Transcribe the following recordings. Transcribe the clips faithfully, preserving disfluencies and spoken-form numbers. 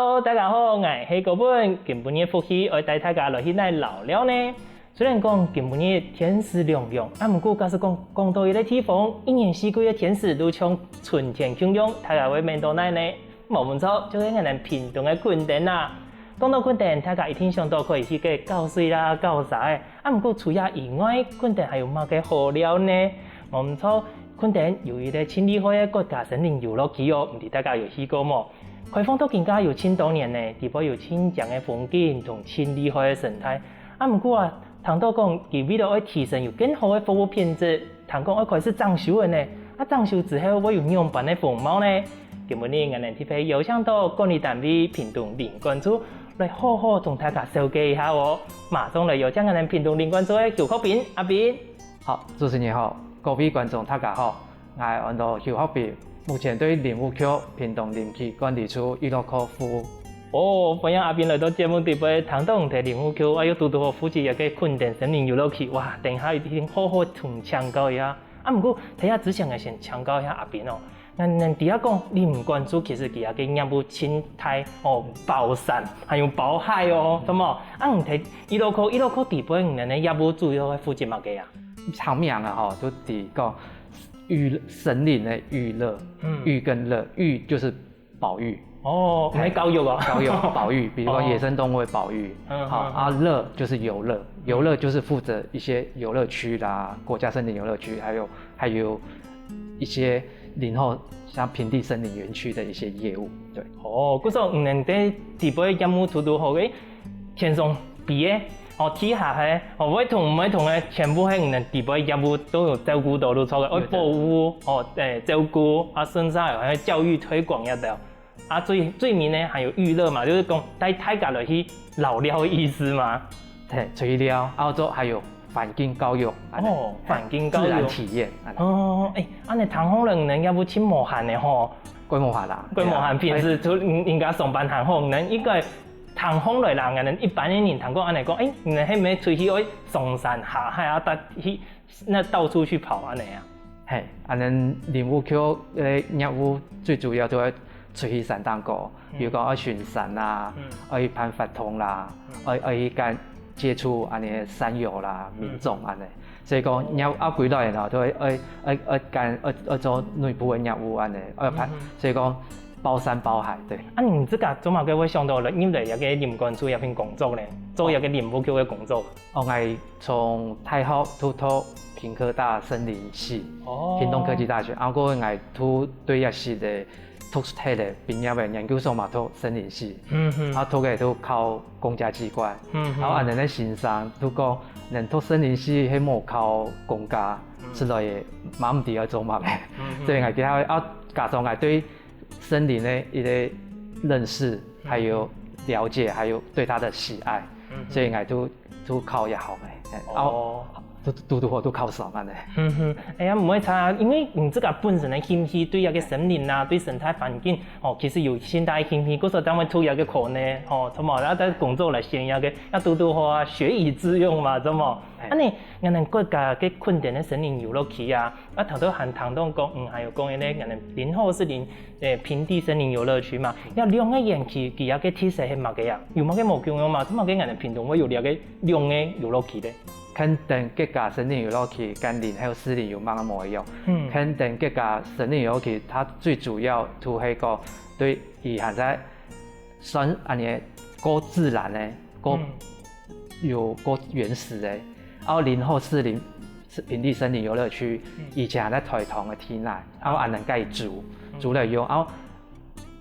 Hello，大家好，𠊎係高文，今晡日福氣愛帶大家來去哪尞尞呢？雖然講今晡日天時涼涼，啊毋過假使講講到一個地方，一年四季个天時都像春天共樣，大家會愐到哪呢？無毋著，就係𠊎等屏東个墾丁啊。講到墾丁，大家一定想到可以去該搞水啦、搞沙个。啊毋過除此以外，墾丁還有麼个好尞呢？無毋著，墾丁有一個盡厲害个國家森林遊樂區哦，毋知大家有去過無？ 開放到今下有盡多年呢，裡背有盡靚个風景同盡厲害个生態。啊毋過啊，聽到講佢為了愛提升有更好个服務品質，聽講愛開始整修了呢。啊整修之後會有仰般个風貌呢？今晡日𠊎等特別邀請到管理單位屏東林管處來好好同大家紹介一下哦。馬上來邀請𠊎等屏東林管處个邱學斌阿斌。 好，主持人好，各位觀眾大家好，𠊎安到邱學斌，目前對林務局屏東林區管理處娛樂科服務。哦，歡迎阿斌來到節目裡背，聽到你在林務局，啊又堵堵好負責這個墾丁森林遊樂區，哇，等一下一定好好同請教一下。啊毋過，在這之前𠊎先請教一下阿斌哦， 𠊎等知啊講，林管處其實佢个業務盡大哦，包山還有包海哦，著無？啊你在娛樂科，娛樂科裡背你等个業務主要係負責麼个啊？常名啊吼，就提供娛，森林个娛樂，嗯。娛跟樂，娛就是保育。哦，毋係教育哦。教育、保育，比如說野生動物的保育，嗯。好，嗯嗯啊樂就是遊樂，遊樂就是負責一些遊樂區啦，國家森林遊樂區，還有，還有一些林後像平地森林園區的一些業務，對。哦，故所你等在裡背業務處處好个，天上飛个，哦，地下个，哦，會動毋會動个，全部係你等裡背業務都有照顧到，都著个，愛保護，哦，誒，照顧，啊，甚至還有教育推廣也得。啊最，最尾呢，還有娛樂嘛，就係講帶大家來去尞尞个意思嘛。 嘿，除了，啊做還有環境教育，恁呢。哦，環境教育。自然體驗，恁呢。哦，誒，恁呢聽起來你等業務盡無閒个吼。蓋無閒啦。蓋無閒，對啊。平時除，人家上班還好，你等一個聽起來啦，𠊎等一般个人聽講恁呢講，誒，你等係毋係出去愛上山下海啊，搭去，那到處去跑恁呢啊？嘿，𠊎等林務局个業務最主要就係出去山頂高，比如講愛巡山啊，愛辦活動啦，愛，愛去跟 接觸恁呢山友啦、民眾恁呢。所以講，你愛，愛歸來吼，就愛，愛，愛，愛跟，愛，愛做內部个業務恁呢，愛辦。所以講，包山包海，對。啊你自家做麼个會想到入來這個林管處這片工作呢？做這個林務局个工作？哦，𠊎從大學就讀屏科大森林系，哦。屏東科技大學，啊過𠊎就對這系个 讀書忒了，畢業了，研究所嘛讀森林系，嗯哼。啊讀个都考公家機關，嗯哼。啊恁呢个先生都講，能讀森林系係無考公家，嗯。出來也嘛毋知愛做麼个，嗯哼。所以𠊎其他啊，加上𠊎對森林个一個認識，還有了解，還有對它的喜愛，嗯哼。所以𠊎都，都考也好个，嘿，哦。啊 都，都，都好，都考上恁呢。嗯哼，哎呀，毋會差啊，因為你自家本身个興趣對這個森林啊，對生態環境，哦，其實有盡大个興趣，故所正會讀這個科呢，吼，著無？啊在工作來選這個，啊堵堵好啊，學以致用嘛，著無？哎。恁呢，𠊎等國家个墾丁个森林遊樂區啊，啊頭頭還聽到講，嗯，還有講个呢，𠊎等林後森林，誒，平地森林遊樂區嘛，這兩個園區，佢這個特色係麼个啊？有麼个無共樣嘛？做麼个𠊎等屏東會有這個兩個遊樂區咧？ 墾丁國家森林遊樂區跟林後森林有麼个無一樣？嗯。墾丁國家森林遊樂區，它最主要就係講，對，佢還在算恁呢過自然个，過，嗯。有過原始个。啊林後森林，平地森林遊樂區，嗯。以前還在台糖个地泥，啊恁呢改租，嗯。租來用，啊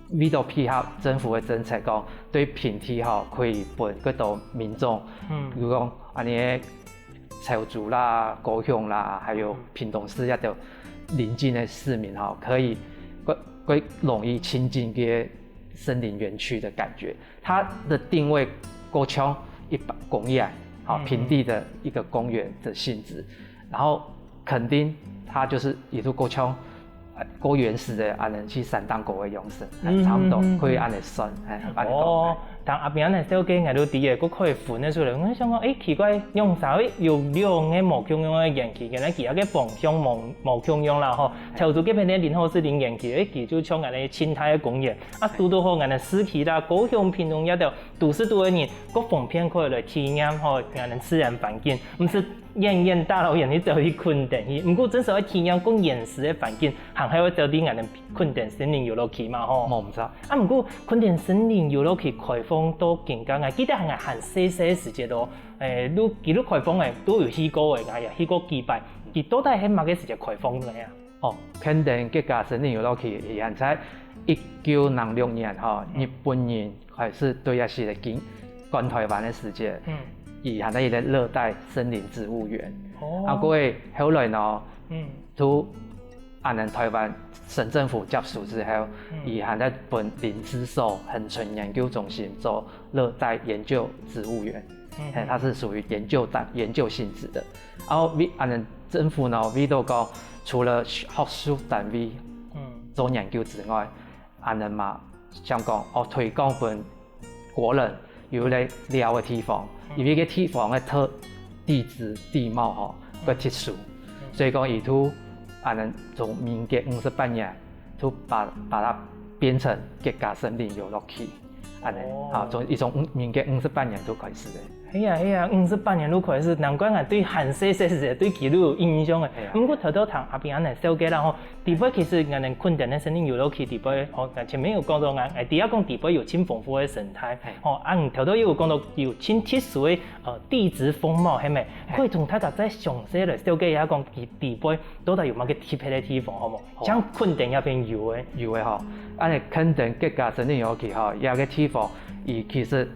為著配合政府个政策，講對平地吼可以分較多民眾，嗯。比如講恁呢，潮州啦、高雄啦，還有屏東市這兜鄰近个市民吼，可以較，較容易親近這个森林園區的感覺。它的定位較像一般公園，吼，嗯。平地的一個公園的性質。然後墾丁它就是也就較像 呃，較原始个恁呢去山頂高个樣式，哎，嗯，差不多，嗯，嗯，可以恁呢算，哎，嗯。恁呢講。哦，聽阿明恁樣紹介，𠊎都知个，過開分个出來。𠊎想講，誒，奇怪，仰會有兩个無共樣个園區，原來佢个方向無，無共樣啦吼。潮州這片个林後士林園區，誒，佢就像𠊎等清大个公園，啊，堵堵好𠊎等市區啦、高雄、屏東這兜都市肚个人，過方便可以來體驗吼，𠊎等自然環境，毋使遠遠大老遠去走去墾丁去，毋過真實愛體驗過原始个環境，還係愛走去𠊎等墾丁森林遊樂區嘛吼。無毋著。啊，毋過墾丁森林遊樂區開放到今下，𠊎記得還，還細細个時節哦，誒，都，佢都開放誒，都有去過誒，𠊎也去過幾擺。佢到底係麼个時節開放个啊？哦，墾丁國家森林遊樂區，佢還在一九零六年吼，日本人開始對這係个經，管臺灣个時節，嗯。佢還在一個熱帶森林植物園。哦。啊，過後來呢，嗯。都 恁樣臺灣省政府接手之後，嗯。佢還在分林試所恆春研究中心做熱帶研究植物園。嗯。嘿，它是屬於研究單，研究性質的。然後為，恁樣政府呢，為到講，除了學術單位，嗯。做研究之外，恁樣嘛，想講，哦，推廣分 國人有來尞个地方，嗯。因為該地方个特，地質地貌吼，嗯。較特殊，嗯。所以講佢都恁樣從民國五十八年，都把，把它變成國家森林遊樂區，恁樣，哦。啊，從，佢從五，民國五十八年就開始个。係啊，係啊，五十八年就開始，難怪𠊎對還細細時對佢都有印象誒。係啊。毋過頭頭聽阿平恁樣紹介啦吼，底背其實𠊎等墾丁个森林遊樂區底背，吼，前面有講到𠊎，𠊎知影講底背有盡豐富个生態， 係。吼，啊，你頭頭有講到有盡特殊个，呃，地質風貌，係無？係。可以同大家再詳細來紹介一下，講佢底背到底有麼个特別个地方，好無？好啊。像墾丁該片有誒。有誒吼，恁樣墾丁國家森林遊樂區吼，這個地方，佢其實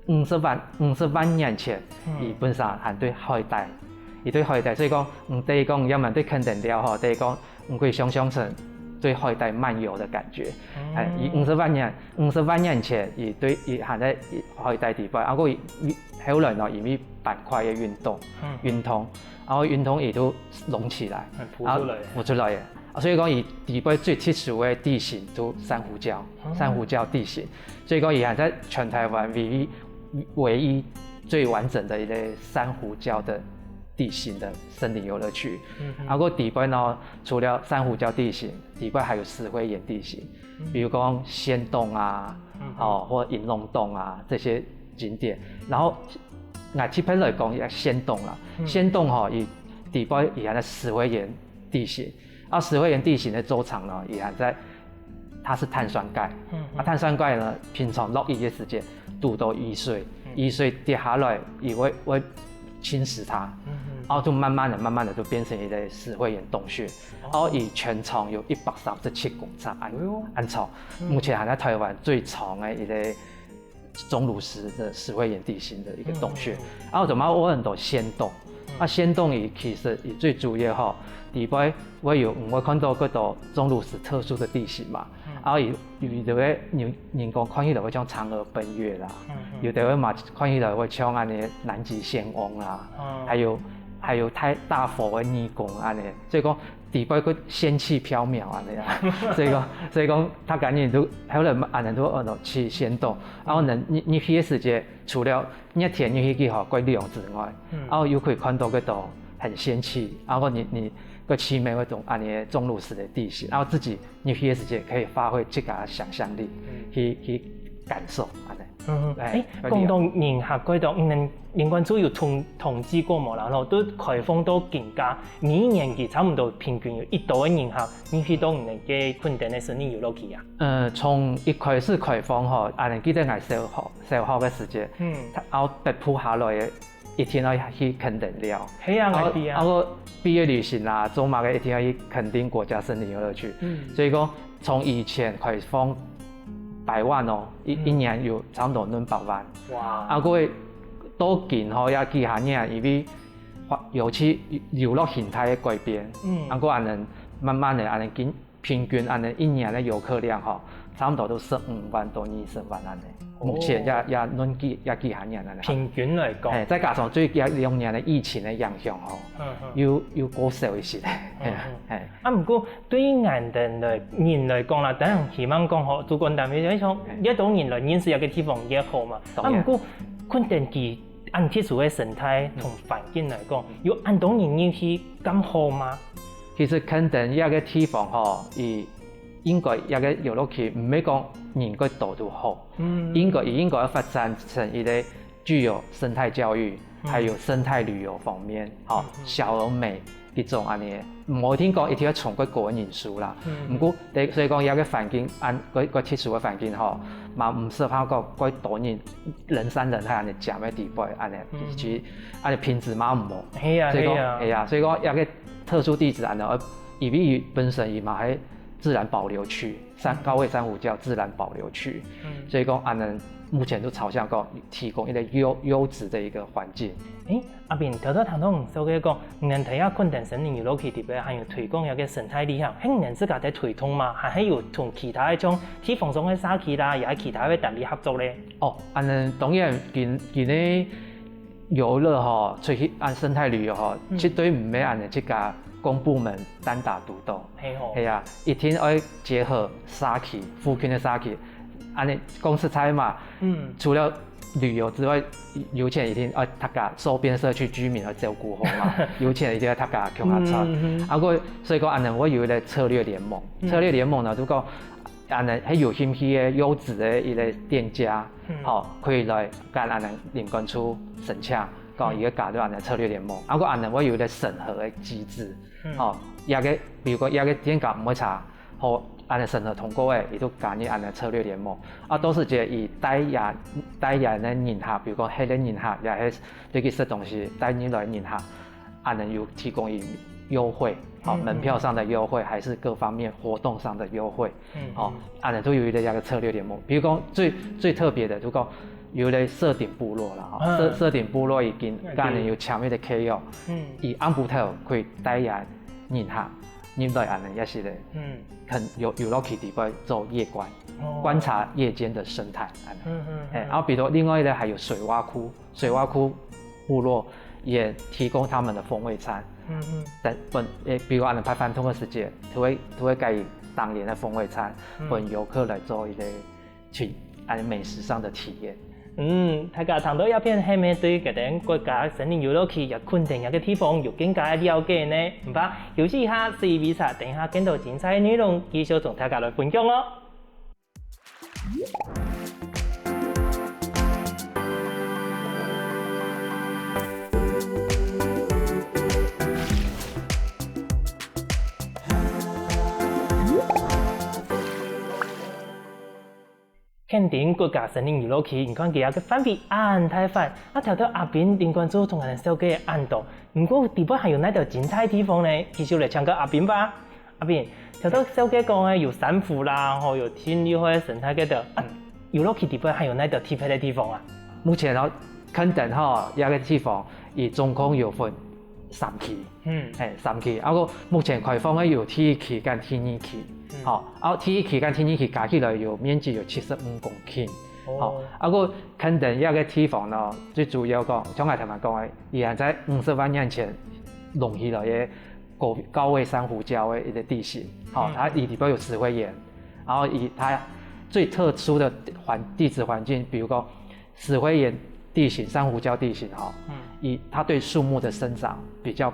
五十萬，五十萬年前，嗯。佢本身還對海底，佢對海底，所以講，嗯，等於講，要麼對墾丁尞吼，等於講， 你可以想像成對海底漫遊的感覺。嗯。哎，佢五十萬年，五十萬年前，佢對，佢還在海底底背，啊，過佢，佢後來呢，因為板塊个運動，嗯。運動，然後運動佢就隆起來，嗯，浮出來。啊，浮出來个。啊，所以講，佢底背最特殊个地形就珊瑚礁，嗯。珊瑚礁地形。所以講，佢還在全臺灣唯一，唯一最完整的一個珊瑚礁的地形的森林遊樂區。嗯哼。啊，過底背呢， 除了珊瑚礁地形，底背還有石灰岩地形，嗯。比如講仙洞啊，嗯。哦，或銀龍洞啊，這些景點。然後，𠊎特別來講一下仙洞啦。嗯。仙洞吼，佢底背佢還在石灰岩地形。啊，石灰岩地形个做場呢，佢還在，它是碳酸鈣。嗯，嗯。啊，碳酸鈣呢，平常落雨个時節，堵到雨水，嗯。雨水跌下來，佢會，會侵蝕它。嗯，嗯。然後就慢慢的、慢慢的就變成一個石灰岩洞穴。 哦。然後佢全長有一百三十七公尺恁，哎喲。恁長。嗯。目前還在臺灣最長个一個鐘乳石的石灰岩地形的一個洞穴。嗯，嗯，嗯。然後怎麼有很多仙洞？嗯。啊，仙洞佢其實佢最主要吼，底背會有，嗯，會看到較多鐘乳石特殊的地形嘛。嗯。然後佢，佢就會，人，人講看起來會像嫦娥奔月啦，嗯，嗯。有的會嘛看起來會像恁樣南極仙翁啦，嗯。還有，還有大，大佛个耳公恁樣。所以講， 底背个仙氣飄渺恁樣啊。所以講，所以講，大家人都，後來恁樣都，呃，去仙洞。然後呢，入，入去个時節，除了熱天入去去吼，較涼之外，嗯。然後又可以看到該種很仙氣，然後你，你个氣味那種恁樣鐘乳石的地形，然後自己入去个時節可以發揮自家个想像力，嗯。去，去感受恁樣。 嗯，哎，哎，講到人客該度，你等林管處有統，統計過無啦？吼，都開放到今下，每一年佢差毋多平均有幾多个人客，入去到你等个墾丁个森林遊樂區啊？呃，從一開始開放吼，恁樣記得𠊎小學，小學个時節，嗯。佢，然後北部下來个，一定愛去墾丁尞。係啊，然後，𠊎知啊。然後畢業旅行啊，做麼个一定愛去墾丁國家森林遊樂區。嗯。所以講，從以前開放 百萬哦，一，嗯。一年有差毋多兩百萬。哇。啊，過到今吼，這幾下年，因為發，尤其遊樂形態个改變，嗯。啊，過恁樣慢慢个恁樣經，平均恁樣一年个遊客量吼，差毋多都十五萬到二十萬恁樣。目前也也恁幾也幾下年了。平均來講，係，再加上最近兩年个疫情个影響吼，又又過少一息。係啊，係。啊，毋過對於恁多人來講啦，當然希望講吼，主管單位就係講越多人來認識這個地方越好嘛。啊，毋過看等佢恁特殊个生態同環境來講，有恁多人入去敢好嗎？其實看等這個地方吼，佢 應該這個遊樂區毋係講人過多就好，應該佢應該要發展成一個具有生態教育，還有生態旅遊方面，吼，小而美一種恁樣，毋好聽講一定要衝過高个人數啦。毋過，所以講這個環境，恁个个特殊个環境吼，嘛毋適合講過多人人山人海恁樣擠个地方，恁樣，其實恁樣品質嘛毋好。係啊，所以講，係啊，係啊，所以講這個特殊地質恁樣，因為佢本身佢嘛係 自然保留區，珊高位珊瑚礁自然保留區。所以講，恁樣目前都朝向講提供一個優優質的一個環境。誒，阿斌，頭頭聽到你紹介講，你等在這崑頂森林遊樂區底背還有推廣一個生態旅行，係你等自家在推動嗎？還係有同其他个像地方上个社區啦，也係其他个單位合作咧？哦，恁樣當然今今日 遊樂吼，出去恁生態旅遊吼，絕對毋係恁樣自家公部門單打獨鬥。係吼。係啊，一定愛結合社區，附近个社區。恁樣講實在嘛，除了旅遊之外，有錢一定愛大家周邊社區居民愛照顧好嘛，有錢一定愛大家共下賺。啊，過所以講恁樣會有一個策略聯盟，策略聯盟呢，就講 恁樣係有興趣个優質个一個店家，吼，可以來跟恁樣林管處申請，講佢个加入恁樣策略聯盟。啊，過恁樣會有一個審核个機制，吼，這個比如講這個店家毋會差，好，恁樣審核通過个，佢就加入恁樣策略聯盟。啊，都係這以帶人帶人个人客，比如講黑人人客，也係對佢食東西帶入來人客， 恁樣有提供一優惠，好，門票上的優惠，還是各方面活動上的優惠，好，恁樣都有一個這個策略聯盟。比如講最最特別的，如果有一個社頂部落啦，吼，社社頂部落已經跟恁樣有簽約个契約，佢暗晡頭可以帶人人客，入來恁樣也係咧，嗯，很有遊樂區底背做夜觀，觀察夜間的生態，恁樣。嗯嗯，哎，然後比如另外一個還有水蛙窟， 水蛙窟部落也提供他們的風味餐。嗯嗯。但本誒，比如講，恁樣排活動个時節，就會就會介紹當年的風味餐，分遊客來做一個去恁樣美食上的體驗。嗯，大家聽到這片係毋係對該等國家森林遊樂區也崑頂這個地方有更加个了解呢？毋怕休息一下，試一杯茶，等一下更多精彩个內容繼續同大家來分享哦。 崑頂國家森林遊樂區，你看佢个範圍恁大範，啊，頭頭阿斌林管處同𠊎等紹介恁多，毋過底背還有哪兜精彩地方呢？繼續來請教阿斌吧。 阿斌，頭頭紹介講个有珊瑚啦，吼，有盡厲害个生態个，啊，遊樂區底背還有哪兜特別个地方啊？目前哦，崑頂吼，這個地方，佢總共有分三期，嗯，嘿，三期。啊，過目前開放个有第一期跟第二期，嗯，吼，啊，第一期跟第二期加起來有面積有七十五公頃，哦，吼，啊，過崑頂這個地方呢，最主要講，像𠊎頭先講个，佢還在五十萬年前隆起來个 高高位珊瑚礁个一個地形，吼，嗯，它裡裡邊有石灰岩，然後以它最特殊的環地質環境，比如講石灰岩地形、珊瑚礁地形，吼，嗯，以它對樹木的生長比較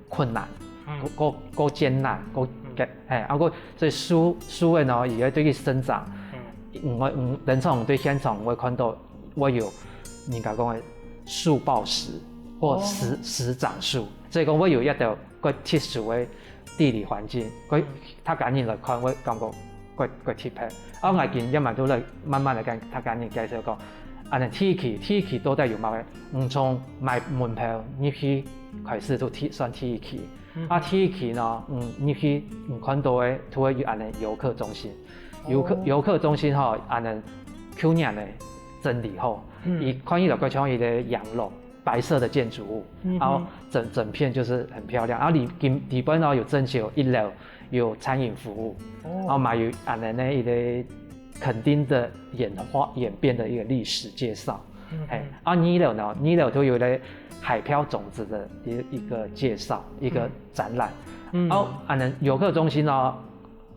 困難，嗯，夠夠夠艱難，夠，嗯，哎，啊，過所以樹樹个呢，也會對佢生長，嗯，嗯，嗯，人常對現場會看到會有人家講个樹抱石或石，哦，石長樹，所以講會有一條 个特殊个地理環境，个，嗯，大家人來看，會感覺个个特別。啊，𠊎今日慢慢都來慢慢來跟大家人介紹講，恁樣第一期，第一期到底有麼个？嗯，從買門票入去開始都第算第一期。嗯，啊，第一期呢，嗯，入去你看到个，都會有恁樣遊客中心。遊客，哦，遊客中心吼，恁樣舊年个整理好，嗯，佢看起來較像一個洋樓。 白色的建築物，嗯哼，然後整整片就是很漂亮。然後裡裡邊呢有徵求一樓有餐飲服務，哦，然後嘛有恁樣个一個墾丁的演化演变的一个历史介绍。嗯，嘿，啊，二樓呢，二楼就有一个海漂种子的一一个介绍，一个展览。嗯，哦，啊，恁游客中心呢，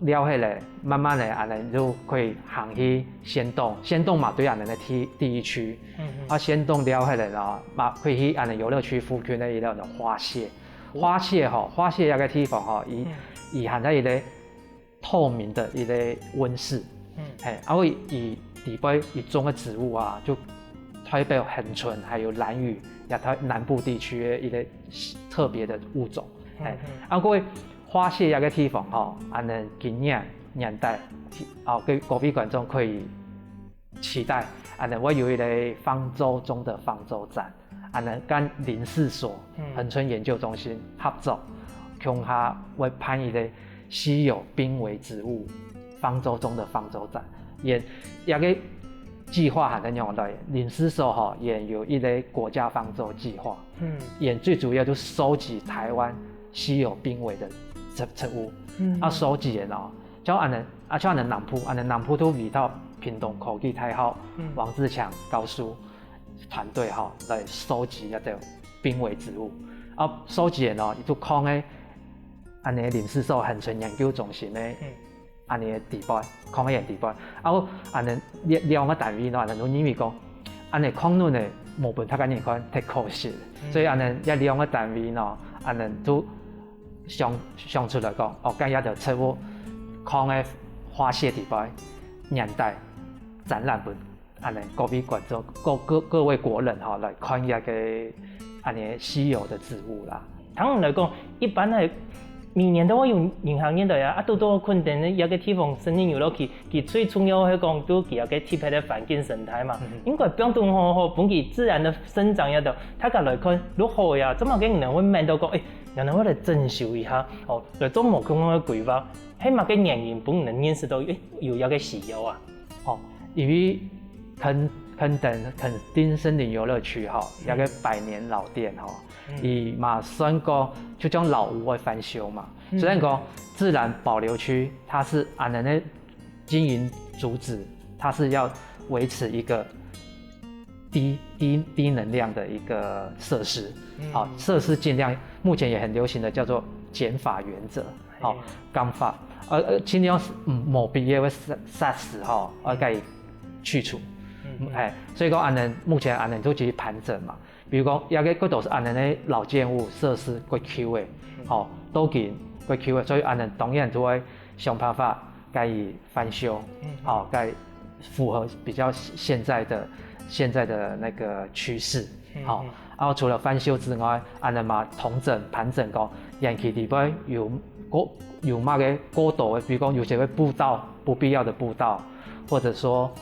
了下来，慢慢的，恁呢就可以行去仙洞，仙洞嘛，对，恁呢的第第一区，嗯，啊，仙洞了下来呢，嘛可以去恁呢游乐区附近的一个花谢，花谢吼，花谢那个地方吼，以以前的一个透明的一个温室。嗯，嘿，啊，會以底背一种的植物啊，就代表恒春还有兰嶼，也台南部地区的一个特别的物种。嘿，啊，各位花谢那个地方吼，恁呢今年年底，哦，各各位观众可以期待，恁呢會有一个方舟中的方舟展。 恁呢跟林试所、嗯，恒春研究中心合作，共下會辦一个稀有濒危植物方舟中的方舟展。也這个计划還在用來，林试所吼，也有一个国家方舟计划。嗯，也最主要就收集台湾稀有濒危的植植物。嗯，啊，收集的呢，像恁呢啊，像恁呢南部，恁呢南部都委託屏东科技大学，嗯，王志强教授 团队吼来收集這兜濒危植物。啊，收集的呢，就囥个恁呢林试所恒春研究中心个恁呢个底背，囥个底背。啊，恁呢兩个单位呢，恁呢都认为讲，恁呢囥落个無分大家人看，太可惜。所以恁呢這兩个单位呢，恁呢都想想出来讲，哦，将這兜植物囥个花谢底背，年底展览分 恁呢各位观众、各各各位国人吼来看這个恁呢稀有的植物啦。通常來講，一般个每年都會有人客人來啊，啊，堵到墾丁个這个地方，森林遊樂區，佢最重要係講，就佢這个特別个環境生態嘛，應該放到好好，分佢自然个生長也得，大家來看，如何呀，做麼个人會買到講，誒，原來會來珍惜一下，哦，來做無共樣个規劃，係麼个原因分人認識到，誒，有這个需要啊？ 哦，因為墾墾丁墾丁森林遊樂區吼，有个百年老店吼，佢嘛算講就將老屋會翻修嘛。雖然講自然保留區它是恁呢个經營主旨，它是要維持一个低低低能量的一个设施，好，设施尽量目前也很流行的叫做减法原则， 吼，減法，呃呃，盡量係嗯無必要个設設施吼，愛甲伊去除。嗯，哎，所以講恁呢，目前恁呢就去盤整嘛。比如講，有个个都係恁呢个老建物設施過舊个，吼，都已經過舊个，所以恁呢當然就會想辦法甲伊翻修，吼，甲伊符合比較現在的現在的那個趨勢，吼。 然後除了翻修之外，恁呢嘛統整盤整講，園區裡背有過有麼个過多个，比如講有些个步道，不必要的步道，或者說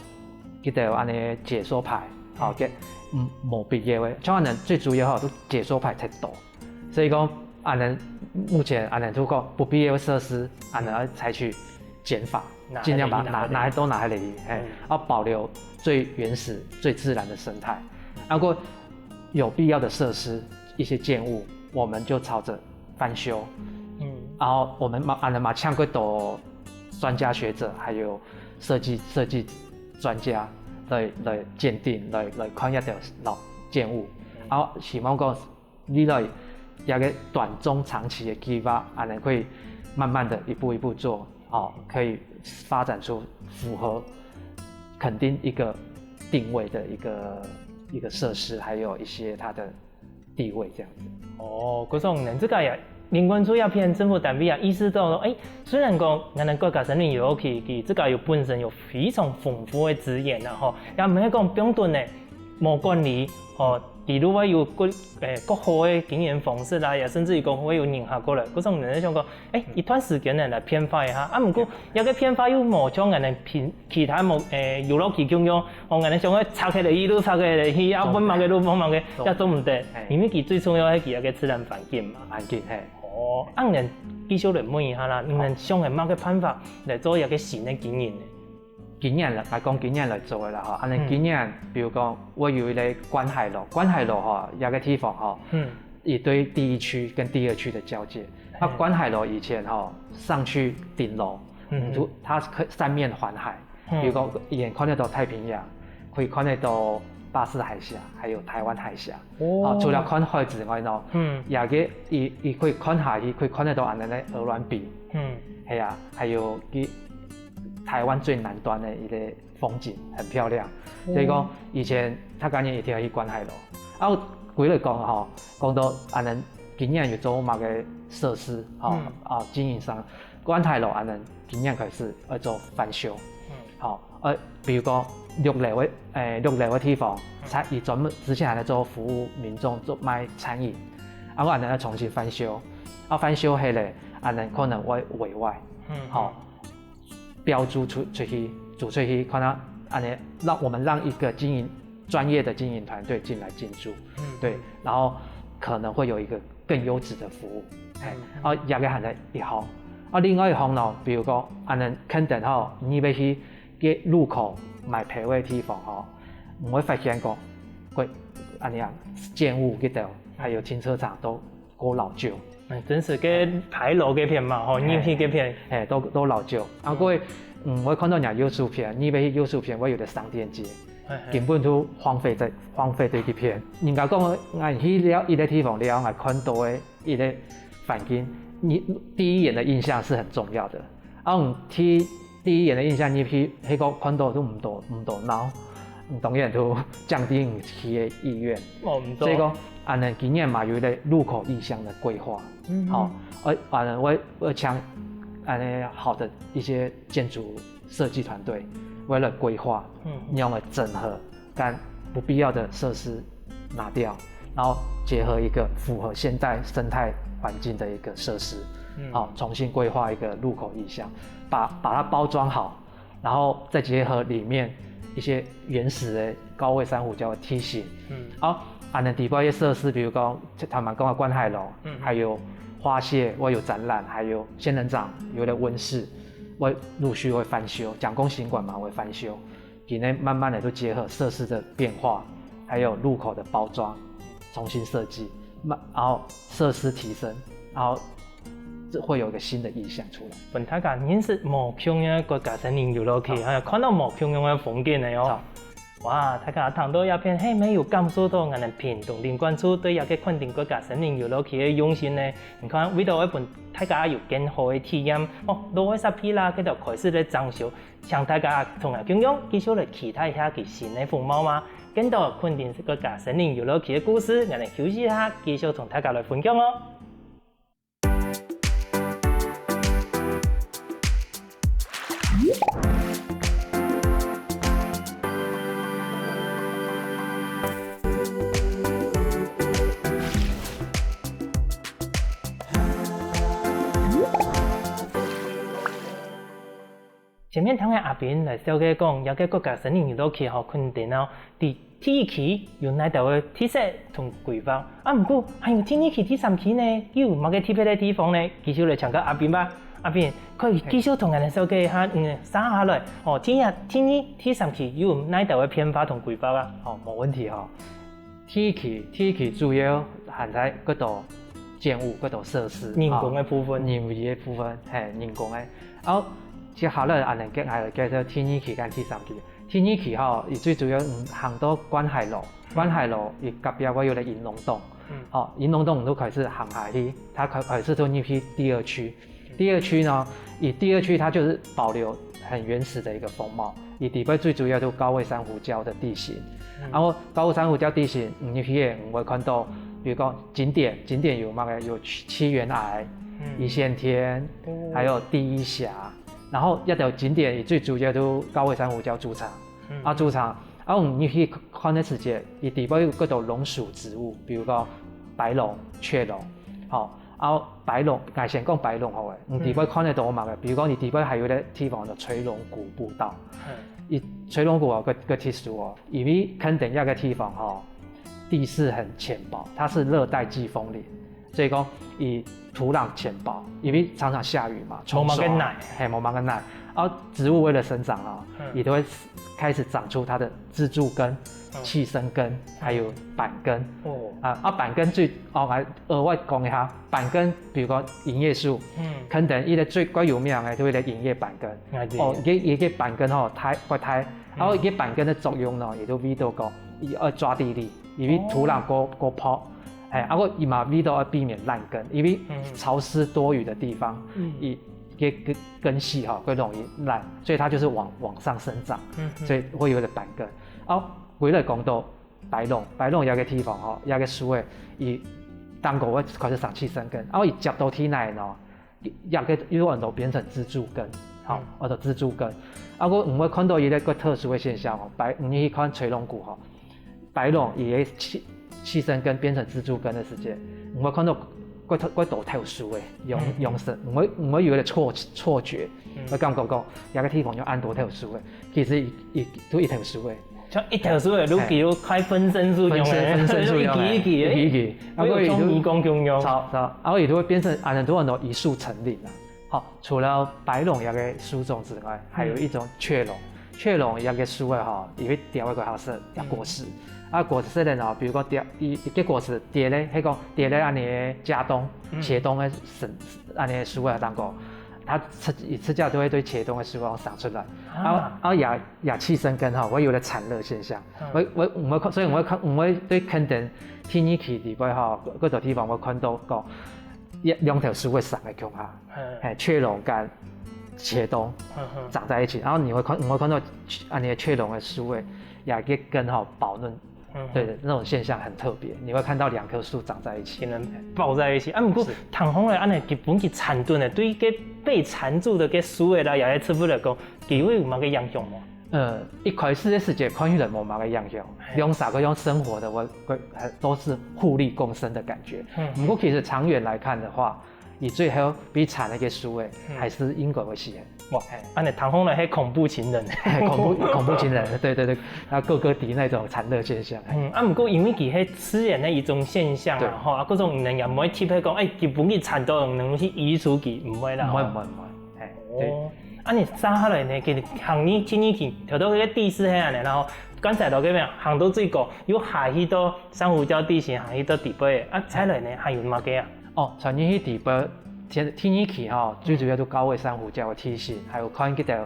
佢兜有恁呢解說牌，吼，个嗯無必要个，像恁呢最主要吼，都解說牌忒多，所以講恁呢目前恁呢就講不必要个設施，恁呢要採取減法，盡量把它拿拿都拿下來，嘿，要保留最原始、最自然的生態。啊過 有必要的設施、一些建物，我們就朝著翻修。嗯，然後我們嘛，恁呢嘛請過多專家學者，還有設計設計專家來來鑑定，來來看一下老建物。然後希望講未來一個短中長期的計劃，恁呢可以慢慢的一步一步做，哦，可以發展出符合墾丁一個定位的一個一個設施，還有一些它的 地位這樣子。哦，故所恁呢，這個也，林管處這片政府單位啊，意識到說，誒，雖然講𠊎等國家森林遊樂區，佢這個有本身有非常豐富个資源啊，吼，也毋係講放等呢，無管理，吼，佢就會有各誒各好个經營方式啦，也甚至於講會有人客過來，故所𠊎等想講，誒，一段時間呢來變化一下，啊毋過這個變化又無像𠊎等平 其他無誒遊樂區共樣，哦，𠊎等想愛拆起來去就拆起來去，啊分麼个就分麼个，也做毋得，因為佢最重要係佢該個自然環境嘛。環境，嘿。哦，恁呢繼續來問一下啦，你等想个麼个辦法來做一個新个經營呢？今年來來講，今年來做个啦吼，恁呢今年，比如講，會有一個觀海路，觀海路吼，這個地方吼，嗯，佢對第一區跟第二區的交界。那觀海路以前吼，上去頂樓，嗯，就它可以三面環海，比如講，佢看得到太平洋，可以看得到巴士海峽，還有台灣海峽。哦，除了看海之外呢，嗯，也个佢佢可以看下去，可以看得到恁樣个鵝鑾鼻，嗯，係啊，還有佢台灣最南端个一個風景，很漂亮。所以講，以前大家人一定愛去觀海路。啊，歸來講吼，講到恁樣，今年有做麼个設施吼，啊，經營上，觀海路恁樣，今年開始愛做翻修。好，呃，比如講六樓个，誒，六樓个地方，佢專門之前還在做服務民眾做賣餐飲，啊，𠊎恁樣重新翻修，啊，翻修起來，恁樣可能會委外，好，標租出出去，租出去，看下恁樣讓我們讓一個經營專業的經營團隊進來進駐，對，然後可能會有一個更優質的服務，嘿，啊，這個還在一項，啊，另外一項呢，比如講，恁樣肯定吼，你要去个路口買票个地方吼，你會發現講，會恁樣建物該兜，還有停車場都過老舊。嗯，真係个牌樓該片嘛，吼，入去該片，嘿，都都老舊。啊，各位，嗯，𠊎看到人右手片，你要去右手片，𠊎有個商店街，根本都荒廢在荒廢在該片。人家講，𠊎去了一個地方了，𠊎看到个一個環境，你第一眼的印象是很重要的。啊，你第第一眼的印象，你去該個看到都毋多毋多鬧，你當然都降低你去个意願。哦，毋多。所以講，恁樣今年嘛有一個路口意象的規劃，好，呃，恁樣𠊎𠊎請恁樣好的一些建築設計團隊，為了規劃，嗯，讓我整合 將不必要的設施拿掉，然後結合一個符合現代生態環境的一個設施，嗯，好，重新規劃一個路口意象，把把它包裝好，然後再結合裡面一些原始的高位珊瑚礁的梯形，嗯，好，恁樣底部一些設施，比如講頭先講个觀海路，嗯，還有花謝，會有展覽，還有仙人掌，有的溫室，會陸續會翻修，蔣公行館嘛會翻修。 今年慢慢的就結合設施的變化，還有路口的包裝，重新設計，慢然後設施提升，然後這會有一個新的意象出來。分大家認識無共樣个國家森林遊樂區，還有看到無共樣个風景个哦。哇，大家聽到這片，係無有感受到𠊎等屏東林管處對這個墾丁國家森林遊樂區个用心呢？你看，為著愛分大家有更好个體驗，哦，路个設備啦，佢兜開始來整修， 請大家同𠊎共樣繼續來期待一下佢新个風貌嘛。見到墾丁國家森林遊樂區个故事，𠊎等休息一下，繼續同大家來分享哦。 前面聽个阿斌來紹介講，這個國家森林遊樂區吼，墾丁哦，在第一區有哪兜个特色同規劃？啊，毋過還有第二區、第三區呢，又有麼个特別个地方呢？繼續來請教阿斌吧。阿斌，可以繼續同𠊎等紹介一下，嗯，接下來，哦，第一、第二、第三區又有哪兜个變化同規劃啊？哦，無問題吼。第一區，第一區主要還在該兜建物、該兜設施，人工个部分。人為个部分，嘿，人工个。 哦，接下來恁樣，𠊎來介紹第二區跟第三區。第二區吼，佢最主要，嗯，行到觀海路，觀海路佢隔壁會有個銀龍洞，嗯，哦，銀龍洞就開始行下去，佢開開始就入去第二區。第二區呢，佢第二區佢就係保留很原始个一個風貌，佢底背最主要就高位珊瑚礁个地形。然後高位珊瑚礁地形，嗯，入去个，嗯，會看到，比如講景點，景點有麼个？有七七懸崖、一線天，還有第一峽。 然後這兜景點佢最主要就高位珊瑚礁主場，啊，主場，啊，𠊎等入去看个時節，佢底背有該兜龍屬植物，比如講白龍、雀龍，吼，啊，白龍，𠊎先講白龍好了，你底背看得到嘛？比如講你底背還有個地方叫垂龍谷步道，佢垂龍谷哦，个个特殊哦，因為墾丁這個地方吼，地勢很淺薄，它是熱帶季風林， 所以講，佢土壤淺薄，因為常常下雨嘛，無麼个泥。嘿，無麼个泥。啊，植物為了生長啊，佢就會開始長出它的支柱根，嗯。氣生根，還有板根。哦。啊，啊，板根最，哦，𠊎額外講一下，板根，比如講銀葉樹，嗯。崁頂一個最較有名个，就係銀葉板根。哎，對。哦，佢，佢个板根吼，大，較大，嗯。然後佢个板根个作用呢，也就為到講，佢愛抓地力，因為土壤較，哦。較薄，哎，啊，佢嘛為到愛避免爛根，因為嗯。潮濕多雨的地方，嗯。佢，佢个根系吼，較容易爛，所以它就是往，往上生長，嗯，嗯。所以會有點板根。哦，回來講到 擺攏，擺攏這個地方吼，這個樹仔，佢頂高會開始生氣生根，啊，佢接到地泥呢，這個又很多變成支柱根，吼，嗯。或者支柱根。啊，𠊎毋會看到一個較特殊的現象哦，擺，你去看吹龍骨吼，擺攏佢个氣，氣生根變成支柱根的時間，毋會看到較，較多頭樹仔，用，嗯。用色，毋會，毋會有一個錯，錯覺，嗯。會感覺講，這個地方有恁多頭樹仔，其實佢，佢就一頭樹仔。 像一頭樹仔，就比如開分身術一樣，分身，分身術一樣，一級一級的，一級一級。啊，佢就像迷宮共樣。著，著。啊，佢就會變成恁多恁多一樹成林啊。好，除了擺攏這個樹種之外，還有一種雀榕。嗯。雀榕這個樹仔吼，佢會掉一個好色，掉果實。嗯。啊，果實呢，比如講掉，一，一個果實跌咧，係講跌咧恁呢斜東，嗯。斜東个森，恁呢樹仔當中，佢自，佢自家就會對斜東个樹仔生出來。啊。啊，啊，也 也氣生根吼，會有個產熱現象。嗯。𠊎，𠊎，𠊎會看，所以𠊎會看，𠊎會對崁頂第二期裡背吼，該，該種地方會看到講，一，兩頭樹會生个共下，嗯。嘿，雀榕跟斜東，嗯哼。長在一起，然後你會看，你會看到恁呢雀榕个樹仔，也个根吼飽嫩，嗯哼。對，那種現象很特別，你會看到兩棵樹長在一起。竟然抱在一起。啊，毋過，是。聽講咧，恁呢，佢本身纏住呢，對該被纏住的該樹仔啦，也係植物來講， 佢會有麼个影響無？呃，一開始个時節，看起來無麼个影響，嘿。兩儕个用生活的，𠊎，𠊎，呃，都是互利共生的感覺。嗯。毋過其實長遠來看的話，你最後被纏个樹仔，嗯。還是應該會死个。哇，嘿。恁呢聽講咧，係恐怖情人。嘿，恐怖，恐怖情人，對，對，對，啊，哥哥迪那種纏熱現象。嗯，啊，毋過因為佢係自然个一種現象啊，對。吼，啊，各種人也毋會特別講，哎，佢分佢纏到，能去移除佢，毋會啦，毋會，吼。毋會，毋會。 嘿，對。哦，啊，你接下來呢，其實行入第二期，頭到該个第四係恁呢，然後剛才到該邊行到最高，又下去到珊瑚礁地形，下去到底背，啊，再來呢，還有麼个啊？哦，傳入去底背，第，第二期吼，最主要就高位珊瑚礁个地形，還有看該條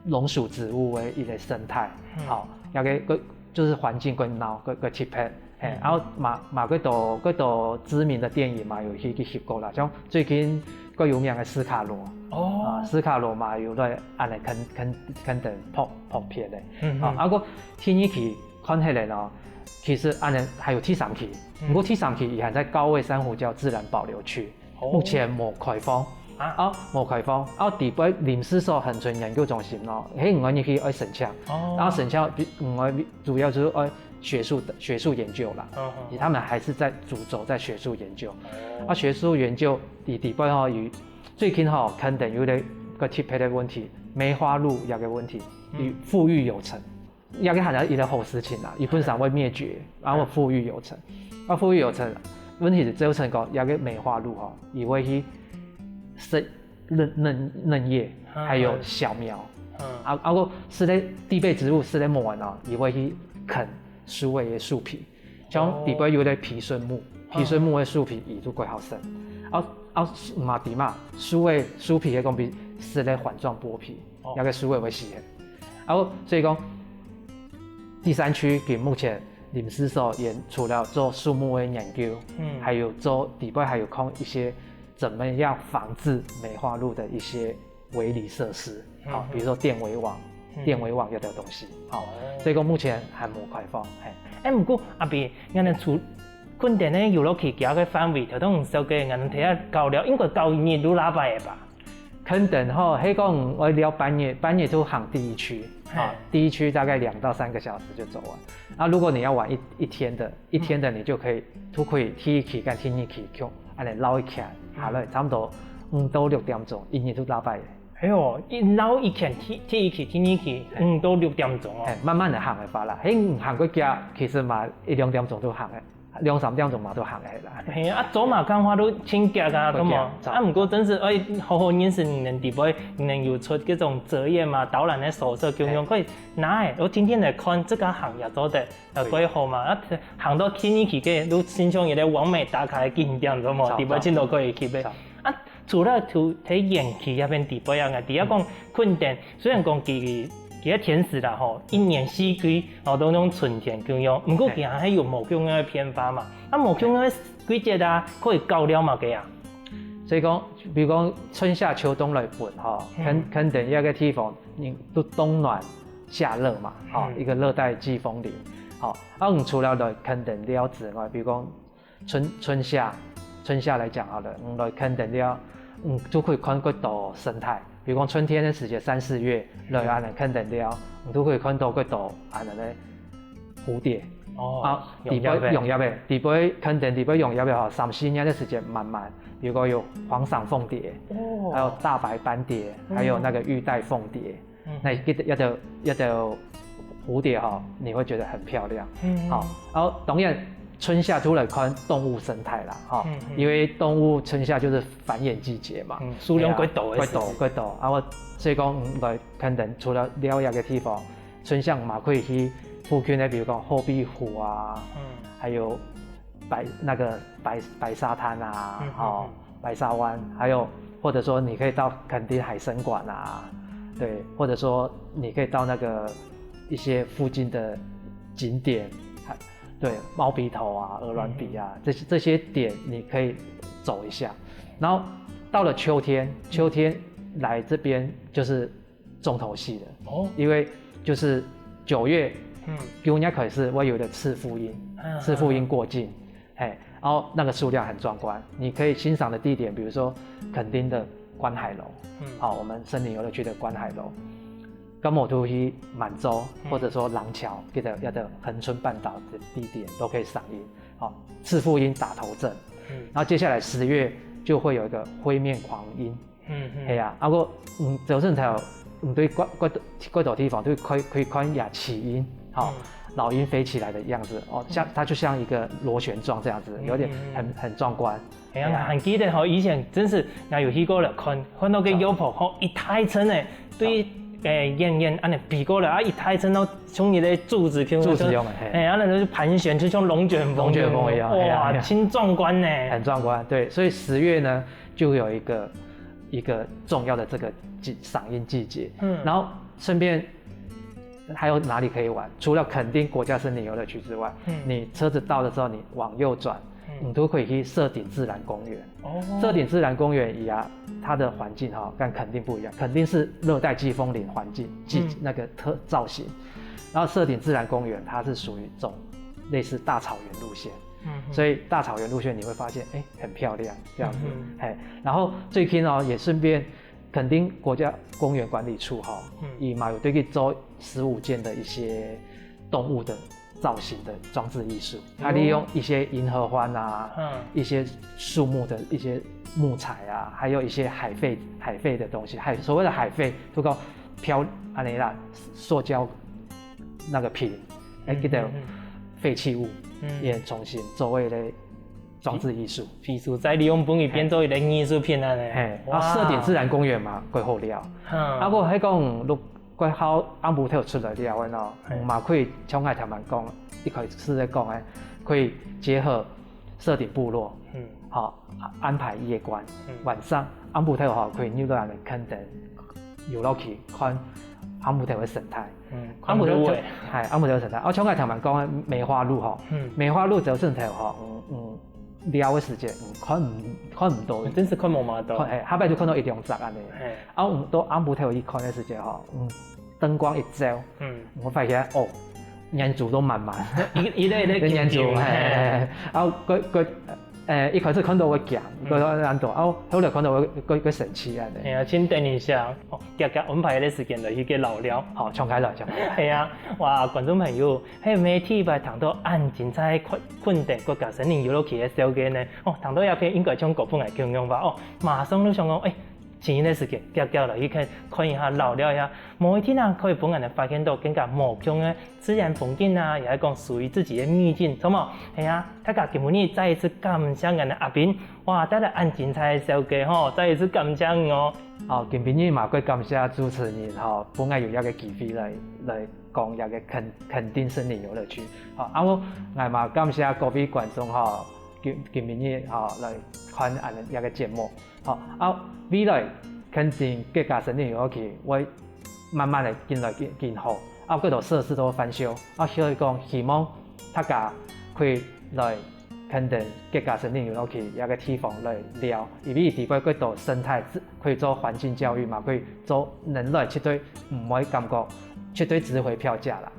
龍屬植物个一個生態，嗯。吼，該个，个，就是環境个鬧，个，个特別。 嘿，嗯。然後嘛，嘛，幾多，幾多知名的電影嘛有去，去翕過啦，像最近較有名个斯卡羅，哦。啊，斯卡羅嘛有來恁呢崁，崁，崁頂拍，拍片个。嗯，啊，嗯。啊，該第二期看起來呢，其實恁呢還有第三期，嗯。毋過第三期佢還在高位珊瑚礁自然保留區，哦。目前無開放。啊。啊，無開放。啊，底背臨時所恆春研究中心咯，嘿，你愛入去愛申請。哦。然後申請，比，你愛 主要就是，呃，學術的，學術研究啦。嗯，嗯。他們還是在主軸在學術研究。哦。啊，學術研究裡，裡背吼，有，最近吼，崁頂有一個，个特別个問題，梅花鹿這個問題，嗯。有復育有成。這個還係一個好事情啦，佢本身會滅絕，然後復育有成。啊，復育有成，問題係造成講，這個梅花鹿吼，佢會去食 嫩，嫩，嫩葉，嗯。還有小苗。嗯。啊，啊，該食个地被植物食个無完哦，佢會去崁樹仔个樹皮。像底背有个皮順木，哦。皮順木个樹皮佢就較好食。啊，啊，嘛知嘛，樹仔樹皮个講比食个環狀剝皮，哦。該個樹仔會死个。啊，所以講，第三區佢目前臨時所也除了做樹木个研究，嗯。還有做底背還有看一些 怎麼樣防治梅花鹿的一些圍籬設施，好，嗯。比如說電圍網，嗯。電圍網這兜東西，好，哦。所以講目前還無開放，嘿。欸，毋過阿伯，𠊎等除，崁頂个遊樂區佢个範圍，頭先講个，𠊎等頭下搞了，應該搞一日就落尾个吧？崁頂吼，係講𠊎等半夜，半夜就行第一區，嘿。啊，第一區大概兩到三個小時就走完。啊，如果你要玩一，一天的， 一天的你就可以，就可以第一期跟第二期去，恁呢繞一圈，下來差不多五到六點鐘，一日就落尾个。哎喲，一繞一圈，第，第一期、第二期，嘿。五到六點鐘哦。嘿，慢慢的行个話啦，嘿，行過去，其實嘛，一兩點鐘就行个。兩三點鐘嘛都行起來。係啊，走馬看花都盡遽啊，會遽，著。啊，毋過真係愛好好認識你等底背，你等有出這種摺頁嘛，導覽个手冊共樣，可以拿來，我今天來看這個行業做得，呃，幾好嘛。啊，行到近一期个，都親像一個網美打卡个景點，知無？著，底背盡多可以去个。著。啊，除了在園區這片底背啊，底下講 墾丁，雖然講佢佢个天時啦吼，一年四季哦都用春天共樣，毋過佢還係有無共樣个變化嘛。啊，無共樣个季節啊，可以搞了嘛个啊。所以講，比如講春夏秋冬來分吼，墾墾丁這個地方，你都冬暖夏熱嘛，吼，一個熱帶季風林，吼。啊，你除了來墾丁了之外，比如講 春春夏，春夏來講好了，嗯，來墾丁了，嗯，就可以看幾多生態。比如講春天个時節，三四月來恁樣墾丁了，你就可以看到幾多恁樣个蝴蝶。哦，啊，底背用葉个，底背墾丁底背用葉个吼，三四年个時節慢慢，比如講有黃裳鳳蝶，哦，還有大白斑蝶，還有那個玉帶鳳蝶。 那一兜一兜一兜蝴蝶哈，你會覺得很漂亮。嗯，好，然後當然春夏就來看動物生態啦，哈，因為動物春夏就是繁衍季節嘛，嗯，數量較多个時節。較多較多，然後所以講，嗯，來墾丁除了尞這個地方，春夏嘛可以去附近的，比如講後壁湖啊，嗯，還有白那個白白沙灘啊，嗯，哦， 白沙灣，還有或者說你可以到墾丁海生館啊，對，或者說你可以到那個一些附近的景點，還對，貓鼻頭啊、鵝鑾鼻啊，這些這些點你可以走一下。然後到了秋天，秋天來這邊就是重頭戲了，哦，因為就是九月，嗯，九月開始會有一個赤腹鷹，赤腹鷹過境， 嘿，然後那個數量很壯觀，你可以欣賞的地點，比如說墾丁的觀海樓，嗯，好，我們森林遊樂區的觀海樓，跟摩托去滿洲，嗯，或者說廊橋，這個這個恆春半島的地點都可以賞鷹，好，赤腹鷹打頭陣，嗯，然後接下來十月就會有一個灰面鵟鷹， 嗯，嗯，係啊，啊，毋過，嗯，就算在，嗯，對，過過過多地方，對，可以可以看野起鷹，哈，老鷹飛起來的樣子，哦，像它就像一個螺旋狀這樣子，有點很很壯觀。哎呀，還記得吼，以前真係，𠊎有去過了，看看到个鷂婆吼，一大陣呢，對，誒，遠遠恁樣飛過來啊，一大陣都像一個柱子，柱子樣的，嘿，哎，啊，那就盤旋，就像龍捲風，龍捲風一樣，哇，哎呀，哎呀，盡壯觀呢。很壯觀，對，所以十月呢，就有一個 一個重要的這個季賞鷹季節。嗯，然後順便還有哪裡可以玩？除了墾丁國家森林遊樂區之外，嗯，你車子到的時候，你往右轉，嗯，你都可以去社頂自然公園。哦，社頂自然公園一樣，它的環境哈跟墾丁不一樣，墾丁是熱帶季風林環境，季，嗯，那個特造型，然後社頂自然公園它是屬於一種類似大草原路線，嗯，所以大草原路線你會發現，哎，很漂亮這樣子，嗯，嘿，然後最近哦也順便 墾丁國家公園管理處哈，嗯，佢嘛有對佢做十五件的一些動物的造型的裝置藝術，它利用一些銀合歡啊，嗯，一些樹木的一些木材啊，還有一些海廢海廢的東西，海所謂的海廢，不過漂安尼啦，塑膠那個瓶，哎，嗯，記得廢棄物，嗯，也重新做為了 裝置藝術。藝術再利用分佢變做一個藝術品啊呢。嘿，啊，社頂自然公園嘛，蓋好尞。啊，我還講，如果好暗晡頭出來尞个喏，嘛可以像𠊎頭先講，一開始在講个，可以結合社頂部落，嗯，好，安排夜觀，晚上暗晡頭好可以入到𠊎等墾丁遊樂區看暗晡頭个生態。嗯，暗晡頭就，暗晡頭个生態。啊，像𠊎頭先講个梅花鹿吼，梅花鹿走上頭吼，嗯嗯， 尞个時節，嗯，看毋看毋到，真係看無麼多。看，嘿，下擺就看到一兩隻安尼。嘿，啊，我到暗晡頭去看个時節吼，嗯，燈光一照，嗯，𠊎發現哦，眼珠都滿滿。一一個一個眼珠，嘿，嘿，嘿，啊，佢佢，誒，一開始看到會驚，佢講難度，啊，後來看到會會會生趣安尼。哎呀，請等一下，哦，遽遽安排个時間來去个老了。好，敞開了，敞開了。哎呀，哇，觀眾朋友， 係毋係第一擺聽到恁精彩墾墾丁國家森林遊樂區个紹介呢？哦，聽到這片應該像古風个共樣吧？哦，馬上就想講，誒，尋日个時間，遽遽來去看，看一下，尞尞一下，無一定啊，可以分𠊎等發現到更加無共个自然風景啊，也係講屬於自己个秘境，著無？係啊，大家今晡日再一次感謝𠊎等阿斌，哇，帶來恁精彩个紹介吼，再一次感謝你哦。哦，今晡日嘛，過感謝主持人吼，分𠊎有這个機會來來講這个墾墾丁森林遊樂區。好，啊，𠊎嘛感謝各位觀眾吼，今今晡日吼來看𠊎等這个節目。 好，啊，未來墾丁國家森林遊樂區會慢慢个緊來緊緊好，啊，幾多設施都會翻修，啊，所以講希望大家可以來墾丁國家森林遊樂區這个地方來尞，因為裡背幾多生態可以做環境教育嘛，可以做人來絕對毋會感覺絕對值回票價啦。